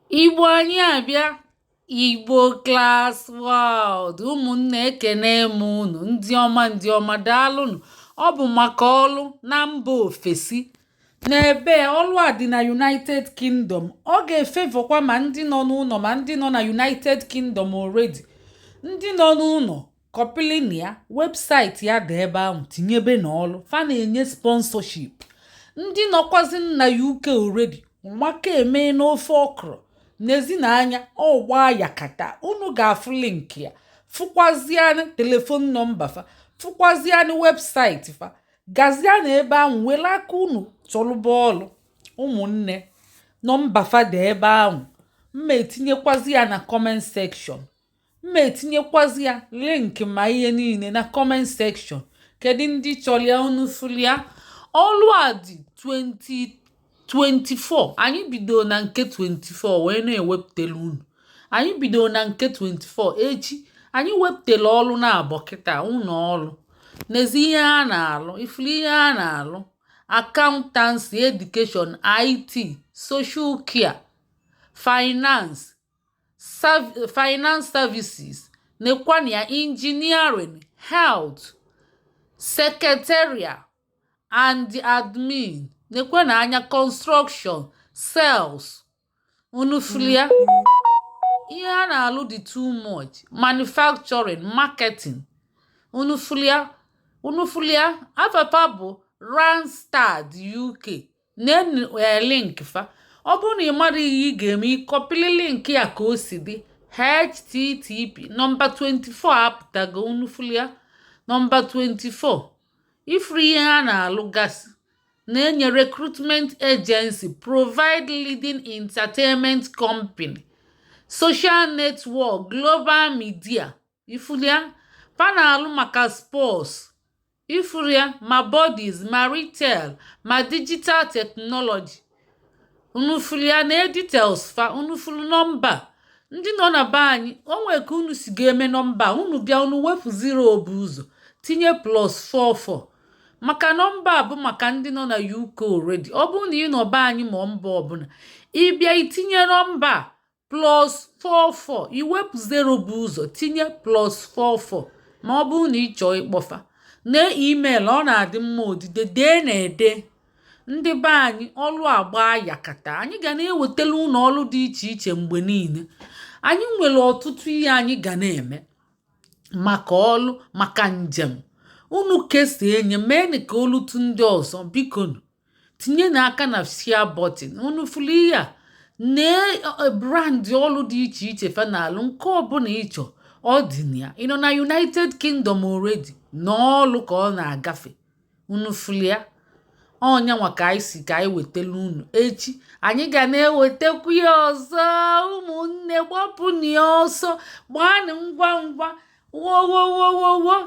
Igbo anyị abịa, Igbo Class World. Ụmụnne, ekene m unu. Ndị ọma, ndị ọma, daalụnụ. Ọ bụ maka ọlụ na mba ofesi n'ebe ọlụ a dị na United Kingdom. Ọ ga-efevọkwa ma ndị nọ n'ụlọ ma ndị nọ na United Kingdom already. Ndị nọ n'ụlọ, kọpịlịn ya, website ya dị ebe ahụ, tinyebe n'ọlụ fa na-enye sponsorship. Ndị nọkwazi na UK already, maka eme n'ofe okro n'ezi na anya ọgba yakata, unu ga-afụ link ya, fụkwazianụ telephone number fa, fụkwazianụ website fa. Gazianụ ebe ahụ, were aka unu chọlụba ọlụ. Ụmụnne, nọmba fa dị ebe ahụ. Mma etinyekwazi ya na comment section, mma etinyekwazi ya link ma ihe niile na comment section. Kedu ndị chọrọ ya? Unu fụrụ ya, ọlụ a dị 2024. Anyị bidoro na nke 24 wee na-ewepụtara unu. Anyị bidoro na nke 24. Echi anyị wepụtara ọlụ na-abọ kịta. Unu ọlụ n'ezi ihe a na-alụ, ifuru ihe a na-alụ: accountancy, education, IT, social care, finance, finance services, nekwana ya, engineering, health, secretarial and admin, nekwana anya, construction, sales. Unu fụrụ ya, ihe a na-alụ dị too much. Manufacturing, marketing. Unu fụrụ ya, unu fụrụ ya. Afafa bụ Randstad UK. Nenu link fa. Ọ bụrụ na ị mara ihe ị ga-eme, ịkọpịlị link ya ka o si dị: http. Nọmba 24 apụtago. Unu fụrụ ya, nọmba 24. Ifuru ihe ha na-alụ gasị na-enye: recruitment agency, provide leading entertainment company, social network, global media. Ifulia fa na-alụ maka sports. Ifulia ma bodies, ma retail, ma digital technology. Unu fulia na details fa. Unu fulu nọmba ndị nọ na be anyị. O nwee ka unu si ga-eme nọmba unu bịa, unu wepụ 0 bụ ụzọ, tinye plus 44, maka nọmba a bụ maka ndị nọ na UK already. Ọ bụrụ na ị nọ be anyị ma mba ọbụla, ịbịa itinye nọmba plus 44, iwepụ 0 bụ ụzọ, tinye plus 44, ma ọ bụrụ na ị chọọ ịkpọfa. Na email, ọ na-adị mma odide dee na ede. Ndị be anyị, ọlụ agba yakata. Anyị ga na-ewetara unu ọlụ dị iche iche mgbe niile. Anyị nwere ọtụtụ ihe anyị ga na-eme maka ọlụ, maka njem. Unu kesaa enye, mee ka olutu ndị ọzọ. Bikonu, tinye n'aka na share button. Unu fụrụ ihe a nee, brand ọlụ dị iche iche fa na-alụ. Nke ọbụla ịchọ, ọ dị na ya. Ị nọ na United Kingdom already, n'ọlụ ka ọ na-agafe. Unu fụrụ ya, ọnyanwa ka anyị si ka anyị wetara unu. Echi anyị ga na-ewetakwu ya ọzọ. Ụmụnne, gbapụnụ ya ọsọ, gbaanụ ngwa ngwa. Wowowowowo,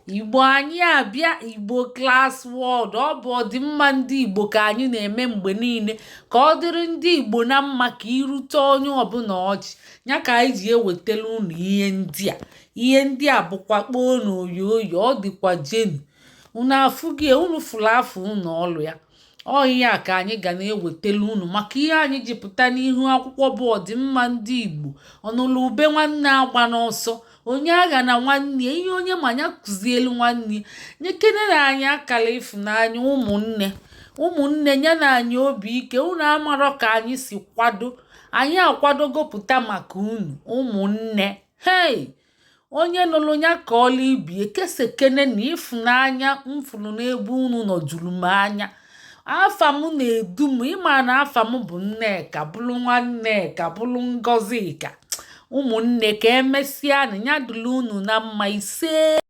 Igbo anyị abịa, Igbo Class World. Ọ bụ ọdịmma ndị Igbo ka anyị na-eme mgbe niile, ka ọ dịrị ndị Igbo na mma, ka irute onye ọbụla ọchị ya ka anyị ji ewetara unu ihe ndị a. Ihe ndị a bụkwa kpoo na oyo oyo, ọ dịkwa jenu. Unu afụghị, unu fụrụ afọ unu ọlụ ya. Ọ ihe a ka anyị ga na-ewetara unu, maka ihe anyị ji pụta n'ihu akwụkwọ bụ ọdịmma ndị Igbo. Ọnụlụ ube nwanne agba n'ọsọ, onye agha na nwanne ya, ihe onye ma ya kụzielu nwanne ya. Nyekene na anyị akara ịfụnanya. Ụmụnne, ụmụnne, ya na anyị obi ike. Unu amarọ ka anyị si kwado. Anyị akwadogo pụta maka unu, ụmụnne. Hei, onye nụrụ ya ka ọla ibie kesekene na ịfụnanya m fụrụ n'ebe unu nọ juru m anya. Afa m na-edu m, ịma na afa m bụ Nneka, bụrụ Nwanneka, bụrụ Ngọzika. Ụmụnne, ka emesịa. Ya dịrị unu na mma. Ise.